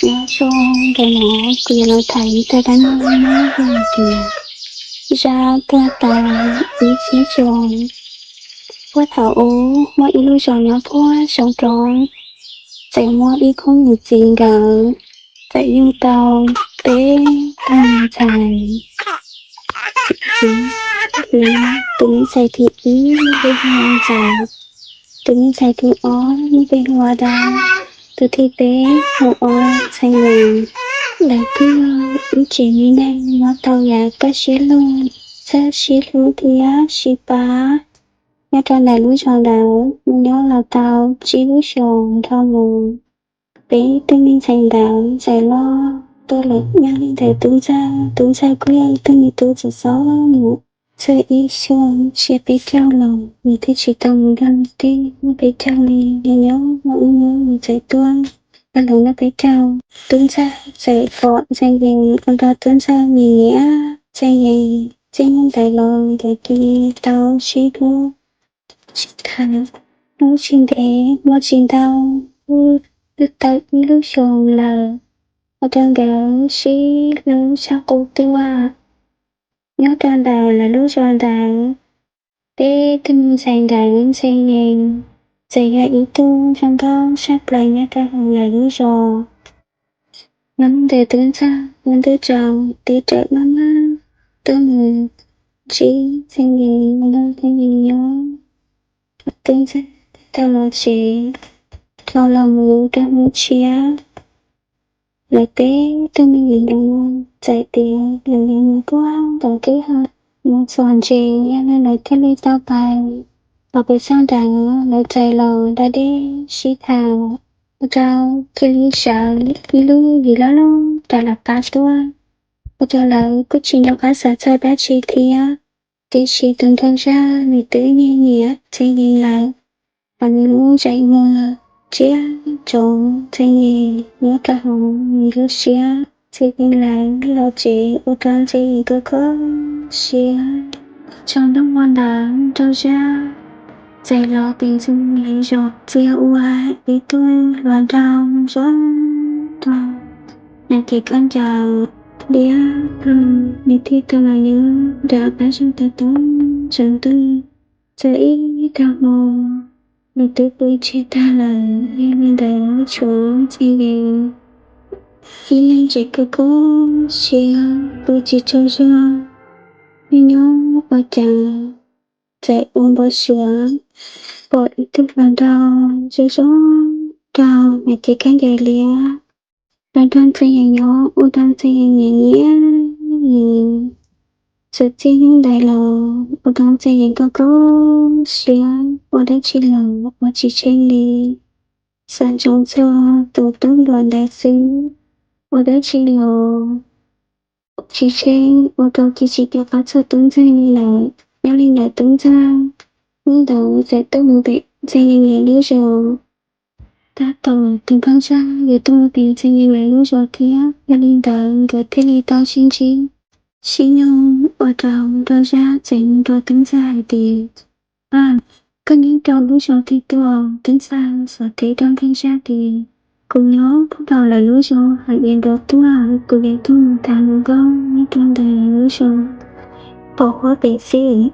Nyob zoo, ntawm no kuv yuav los tham ib txoj dab neeg nyob hauv zaj Tuag Tau Ib Sib Xyoos. Puag thaum ub muaj ib lub zos nyob puag saum roob, txawm muaj ib khub niam txiv nkawd txawm yug tau peb tug me ntxhais. Tus me ntxhais thib ib lub npe hu ua Ntxawm, tus me ntxhais thib ob lub npe hu ua Dab, tus thib peb hu ua Ntxhais Yees. Lawv kuj yog ib tsev me neeg nyob tau yav kaj siab lug, txawj sib hlub thiab sib pab. Nyob rau ntawm lub zos ntawd nyob los tau tsib lub xyoos dhau mus, peb tug me ntxhais ntawd txawm loj tuaj lawm. Nyob li ntawd Tub Ntxawg, Tub Ntxawg kuj yog ib tug me tub txom txom nyem, txawm ib xyoos tsiab peb caug los nws twb tsis tau mus nrog leej twg noj peb caug li. Nyob nyob muaj ib hnub nws txawm tuaj nrog lawv noj peb caug. Tub Ntxawg txawm pom Ntxhais Yees ua rau Tub Ntxawg nim nyiam Ntxhais Yees. Txij hnub ntawd los nkawd cia li tau sib hlub sib tham. Hnub tsis ntev muaj tsis ntau, twb tau ib lub xyoos lawm, ua rau nkawd sib hlub tshaj qub tuaj. Nyob rau ntawm lawv lub zos ntawd, peb tug me ntxhais ntawd Ntxhais Yees txawm yog ib tug zoo nkauj tshaj plaws nyob rau hauv lawv lub zos. Nyob ntawm Tub Ntxawg ua ntuj tsaus, teb rawm maj maj tuaj mus ntsib Ntxhais Yees, nrog Ntxhais Yees nyob. Tub Ntxawg tau los tsev dhau los mus rau hnub tshiab, lawv peb tug me nyuam ntawd txawm tias lawv yuav mus puag tom kwj ha mus txuas ntses, yog li lawv thiaj li tau pais. Thaum pem txog ntawd lawv txawm los da dej sib tham, ua rau cia li sawv ib lub yim loj loj rau lawv qab tuaj, ua rau lawv kuj tsis nco qab xav txog dab tsi thiab. Tiam sis tus nraug zaj nws twb nyiam nyiam Ntxhais Yees lawm, hos nws lub ntsej muag tsiab ntsoov Ntxhais Yees nyob rau hauv nws lub siab. Ntxhais Yees lawv los tsev ua rau Ntxhais Yees kho kho siab. Tsaus ntuj hmo ntawd nraug zaj txawm los pem Ntxhais Yees zos txia ua ib tug hluas nraug zoo nraug, hnav cev khaub ncaws liab ploog, nws thiaj tau los nyob nram qab zos tau tau tsaus ntuj. Txog ib tag hmo, nws twb pw tseg tag lawm, yog li ntawd tshuav Ntxhais Yees ib leeg tseem kho kho siab pw tsis tsaug zog. Nyob nyob ua cas txawm ua npau suav pom ib tug hluas nraug zoo zoo nraug, hnav cev khaub ncaws liab, los nrog Ntxhais Yees nyob, ua rau Ntxhais Yees nyiam nyiam. Txawm txij hnub ntawd los ua rau Ntxhais Yees kho kho siab, ua dab tsi los ua tsis tsheej li, xav ntsoov txog tus tub hluas ntawd xwb, ua dab tsi los tsis tsheej, ua rau cia tsis nco qab txog Tub Ntxawg li lawm. Nyob li ntawd Tub Ntxawg hnub ntawd txawm tuaj mus pem Ntxhais Yees lawv lub zos. Tab tom tus nraug zaj yuav tuaj mus pem Ntxhais Yees lawv lub zos thiab, yog li ntawd nkawd thiaj li tau sib ntsib sib nyoog, ua rau nraug zaj txawm nug rau Tub Ntxawg hais tias, Koj nyob rau lub zos twg tuaj? Tub Ntxawg xav teb rau nraug zaj tias, Kuv nyob puag tom lawv lub zos hais tias nrov tuaj, kuv yuav tuaj mus tham hluas nkauj nyob rau ntawm lawv lub zos, pom huab pem xwb.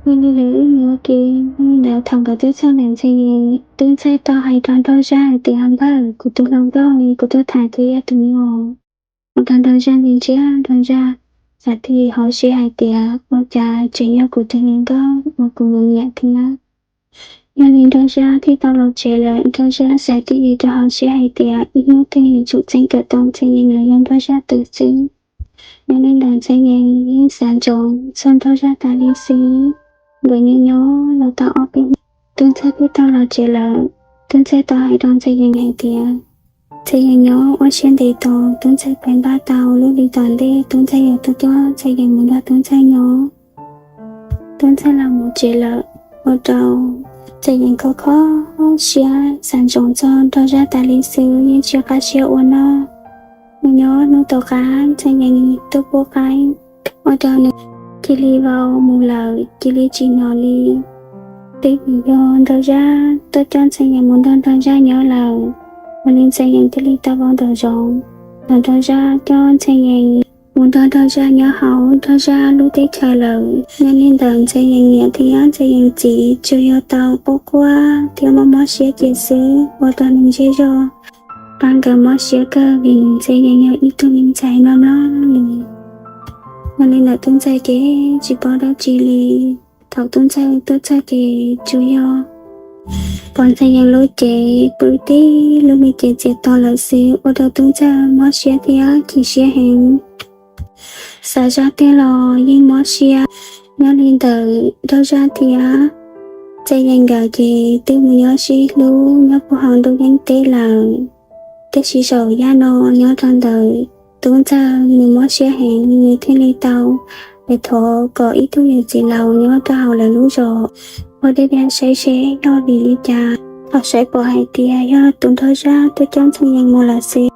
Yog li lawv wb mus ua ke. Yog li ntawd thaum nkawd twb txog ntawm Ntxhais Yees, Tub Ntxawg tau hais rau nraug zaj hais tias, Npawg, kuv tus hluas nkauj ne, kuv tuaj tham koj ib tus me os. Ua rau nraug zaj ntsia ntsia, nraug zaj xav tib hauv siab hais tias, Ua cas tseem yog kuv tus hluas nkauj uas kuv nyiam thiab? Yog li nraug zaj thiaj tau los tsev lawm. Nraug zaj xav tib rau hauv siab hais tias, Ib hnub twg yuav tsum txeeb kom tau Ntxhais Yees los yog nraug zaj tus xwb. Yog li ntawd Ntxhais Yees yeej xav ntsoov txog nraug zaj tas li xwb. Nkawd nyob nyob los tau ob peb hnub, Tub Ntxawg twb tau los tsev lawm. Tub Ntxawg tau hais rau Ntxhais Yees hais tias, Ntxhais Yees nyob ua siab ntev tos Tub Ntxawg pais npaj tau lub hli tom ntej Tub Ntxawg yuav tuaj coj Ntxhais Yees mus nrog Tub Ntxawg nyob. Tub Ntxawg los mus tsev lawm, ua rau Ntxhais Yees kho kho siab xav ntsoov txog nraug zaj tas li xwb, yeej tsis qab siab ua noj. Mus nyob hnub tom qab Ntxhais Yees tuaj pub qaib, ua rau nws cia li vau mus lawm, cia li tsis hnov li. Twb vim yog nraug zaj tuaj coj Ntxhais Yees mus nrog nraug zaj nyob lawm, ua li Ntxhais Yees thiaj li tau vau nraum zoov. Thaum Nraug Zaj coj Ntxhee Yees mus nrog Nraug Zaj nyob hauv Nraug Zaj lub teb chaws lawm, nyob li ntawd Ntxhee Yees niam thiab Ntxhee Yees txiv tsuas yog tau quaj quaj thiab mob mob siab cia xwb, ua rau neeg zej zog pab nkawd mob siab kawg vim Ntxhee Yees yog ib tug me ntxhais mloog mloog lus. Nyob li ntawd Tub Ntxawg ces tsis paub dab tsi li. Thaum Tub Ntxawg tuaj txog ces tsuas yog pom Ntxhee Yees lub cev pw tib lub me cev txias to lawm xwb, ua rau Tub Ntxawg mob siab thiab chim siab heev. Xav zaj twg los yeej mob siab. Nyob li ntawd Nraug Zaj thiab Ntxhee Yees nkawd ces twb mus nyob sib hlub nyob puag hauv ntuj yeeb teb lawm. Tiam sis zaum yaj no nyob rau ntawm Tub Ntxawg nws mob siab heev, nws thiaj li tau thov kom ib tug yawm txiv laus nyob rau hauv lawv lub zos ua dej dej saib seb yog vim li cas. Thaum saib pom hais tias yog tus Nraug Zaj tuaj coj Ntxhee Yees mus lawm xwb,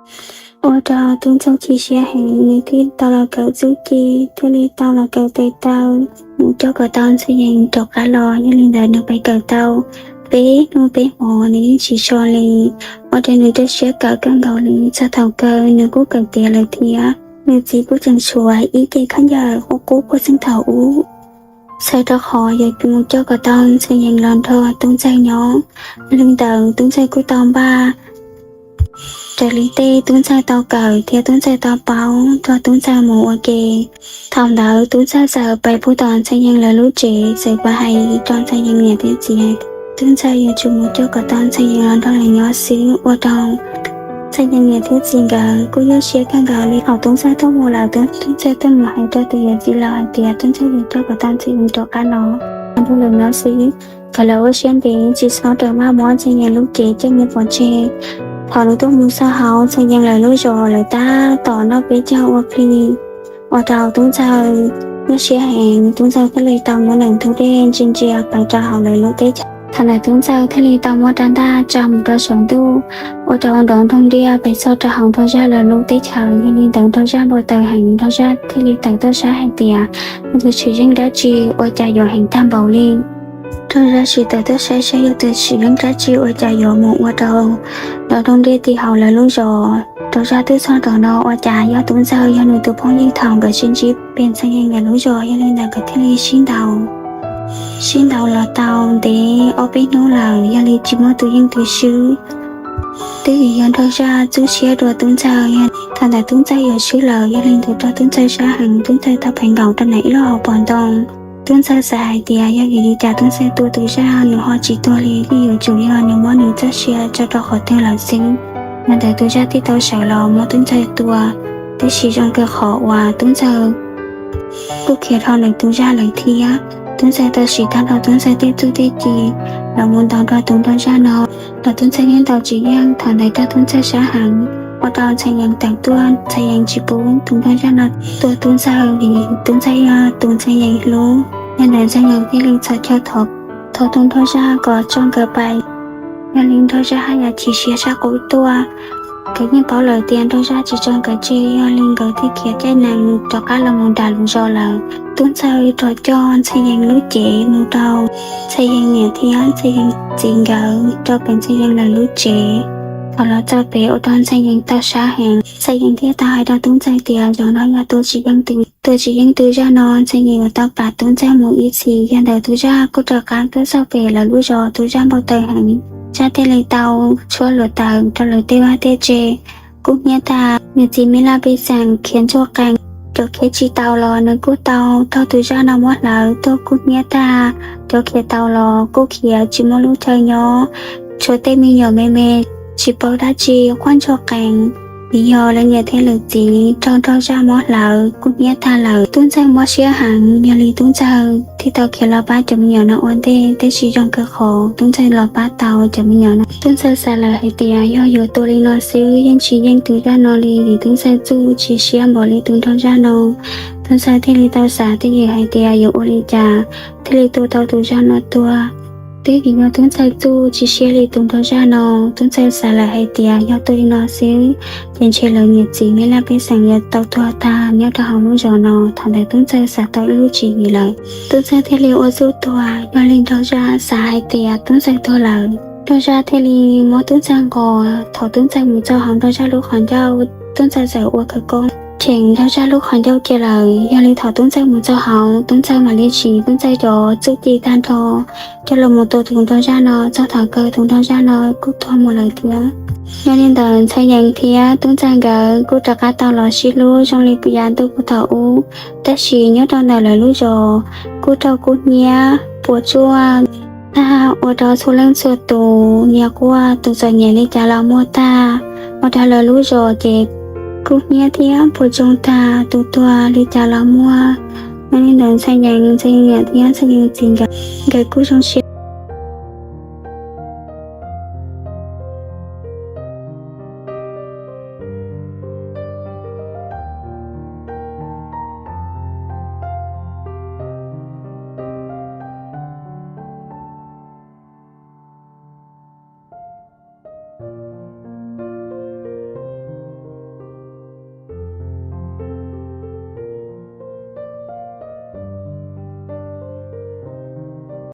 ua rau Tub Ntxawg chim siab heev, nws thiaj tau los kawm txuj ci, thiaj li tau los kawm tes taw mus coj kom tau Ntxhee Yees rov qab los. Yog li ntawd nws pib kawm tau peb hnub peb hmo nws yeej tsis so li, ua rau nws rau siab kawm kawg nkaus li. Txog thaum kawg nws kuj kawm tiav lawm thiab. Nws txiv kuj tseem tshuav ib ce khaub ncaws qub qub puag txeeg thaum ub, txhawm rau qhov yuav mus coj kom tau Ntxhee Yees los nrog Tub Ntxawg nyob. Yog li ntawd Tub Ntxawg kuj tau npaj raws li tej Tub Ntxawg tau kawm thiab Tub Ntxawg tau paub nrog Tub Ntxawg mus ua ke. Thaum ntawd Tub Ntxawg txawm pais puag tom Ntxhee Yees lawv lub tsev, txawm pais hais rau Ntxhee Yees niam thiab txiv, Tub Ntxawg yuav tsum mus coj kom tau Ntxhee Yees los nrog lawv nyob xwb, ua rau Ntxhee Yees niam thiab txiv nkawd kuj nyuaj siab kawg nkaus li. Thaum Tub Ntxawg tuaj mus lawm, Tub Ntxawg tuaj mus hais rau tus yawm txiv laus hais tias Tub Ntxawg yuav coj kom tau Ntxhee Yees rov qab los nrog lawv nyob xwb, kom lawv ua siab ntev tsis txhob rawm maj muab Ntxhee Yees lub cev coj mus pov tseg. Thaum nws tuaj mus txog hauv Ntxhee Yees lawv lub zos, lawv tab tom noj peb caug ua plig, ua rau Tub Ntxawg nyuaj siab heev. Tub Ntxawg thiaj li tau muab nws ntug dej ntsia ntsia pais rau hauv lawv lub teb chaws. Thaum ntawd Tub Ntxawg thiaj li tau muab rab ntaj tsa mus rau saum ntuj, ua rau nrov nroog ntiaj pes txog rau hauv Nraug Zaj lawv lub teb chaws. Yog li ntawd Nraug Zaj npau taws heev, Nraug Zaj thiaj li tawm tuaj sab hais tias, Nws tus tshwm yeej dab tsi ua cas yuav heev tag npaum li? Nraug Zaj tsis tawm tuaj saib saib yog tus tshwm yeej dab tsi ua cas yuav mus ua rau nrov nroog ntiaj teb hauv lawv lub zos. Nraug Zaj twb txog nraum no ua cas yog Tub Ntxawg yog nws tus phooj ywg thaum nkawd sib ntsib pem Ntxhee Yees lawv lub zos. Yog li ntawd nkawd thiaj li sib ntaus sib ntaus los tau ntev ob peb hnub lawm, yog li tsis muaj tus yeej tus swb. Twb vim yog Nraug Zaj txuj siab dua Tub Ntxawg, thaum ntawd Tub Ntxawg yuav swb lawm, yog li ntawd raug Tub Ntxawg sab heev, Tub Ntxawg tau pheej nkaum rau nram ib lub hauv paus ntoo. Tub Ntxawg xav hais tias yog vim li cas Tub Ntxawg tua tus zaj nws ho tsis tuag li, yeej yuav tsum yog nws muab nws txoj sia tso rau qhov twg lawm xwb. Yog ntawd tus zaj thiaj tau sawv los muab Tub Ntxawg tua. Tab sis zoo kawg qhov uas Tub Ntxawg kuj khiav dhau ntawm tus zaj lawm thiab. Tub Ntxawg tau siv tag nrho Tub Ntxawg tej txuj tej ci los mus ntaus nrog tus Nraug Zaj no, los Tub Ntxawg yeej ntaus tsis yeej. Thaum ntawd raug Tub Ntxawg sab heev, ua rau Ntxhee Yees tawm tuaj, Ntxhee Yees tsis pub tus Nraug Zaj no tua Tub Ntxawg vim Tub Ntxawg yog tus Ntxhee Yees hlub. Yog ntawd Ntxhee Yees thiaj li txhos caug thov tus Nraug Zaj kom tso nkawd pais. Yog li Nraug Zaj haj yam chim siab sab qub tuaj. Nkawd yeej paub lawm tias Nraug Zaj tsis tso nkawd tseg, yog li nkawd thiaj khiav caij nees rov qab los mus nram lawv zos lawm. Tub Ntxawg rov coj Ntxhee Yees lub cev mus rau Ntxhee Yees niam thiab Ntxhee Yees txiv nkawd rau pem Ntxhee Yees lawv lub tsev. Thaum los txog pem ua rau Ntxhee Yees tau sab heev, Ntxhee Yees thiaj tau hais rau Tub Ntxawg tias zaum no yog tua tsis yeej tus, tua tsis yeej tus zaj no Ntxhee Yees yuav tau pam Tub Ntxawg mus ib txhis. Yog ntawd tus zaj kuj rov qab tuaj txog pem lawv lub zos, tus zaj npau taws heev, zaj thiaj li tau tshuab hluav taws rau lawv tej vaj tej tse, kub hnyiab tag. Nws txiv me laj pej xeem khiav ntsuag qees, cov khiav tsis taus los nws kuj tau raug tus zaj no muab hlawv tuag kub hnyiab tag. Cov khiav taus los kuj khiav tsis muaj lub chaw nyob, tshuav tej me nyuam me me tsis paub dab tsi quaj ntsuag qees. Vim yog lawv niam thiab lawv txiv raug Nraug Zaj muab hlawv kub hnyiab tag lawm. Tub Ntxawg mob siab heev, yog li Tub Ntxawg thiaj tau khiav los pab cov me nyuam no ua ntej. Tab sis zoo kawg qhov Tub Ntxawg los pab tau cov me nyuam no. Tub Ntxawg xav lawm hais tias yog yuav tua li no xwb yeej tsis yeej tus zaj no li, vim Tub Ntxawg txuj tsis siab npaum li tus Nraug Zaj no. Tub Ntxawg thiaj li tau xav twj ywm hais tias yuav ua li cas thiaj li tua tau tus zaj no tuag. Twb vim yog Tub Ntxawg txuj tsis siab li tus Nraug Zaj no, Tub Ntxawg xav lawm hais tias yog tua li no xwb ces ntshe lawv niam txiv me laj pej xeem yuav tau tuag tag nyob rau hauv lub zos no. Thaum ntawd Tub Ntxawg xav tau ib lub tswv yim lawm, Tub Ntxawg thiaj li ua txuj tuag. Yog li Nraug Zaj xav hais tias Tub Ntxawg tuag lawm, Nraug Zaj thiaj li muab Tub Ntxawg nqos. Thaum Tub Ntxawg mus txog hauv Nraug Zaj lub qhov ncauj, Tub Ntxawg txawm ua khawv koob cheem Nraug Zaj lub qhov ncauj kiag lawm. Yog li thaum Tub Ntxawg mus txog hauv, Tub Ntxawg mam li tsim Tub Ntxawg cov txuj ci tag nrho coj los mus tua tus Nraug Zaj no txog thaum kawg tus Nraug Zaj no kuj tuag mus lawm thiab. Yog li ntawd Ntxhee Yees thiab Tub Ntxawg nkawd kuj rov qab tau los sib hlub zoo li yav ntuj puag thaum ub, tab sis nyob rau ntawm lawv lub zos kuj raug kub hnyiab puas tsuaj tag ua rau txhua leej txhua tus nyias quaj, tus txom nyem li cas los muaj tag. Ua rau lawv lub zos ces kub hnyiab thiab puas tsuaj tag, tus tuag li cas los muaj. Yog li ntawd Ntxhee Yees, Ntxhee Yees niam thiab Ntxhee Yees txiv nkawd, nkawd kuj zoo siab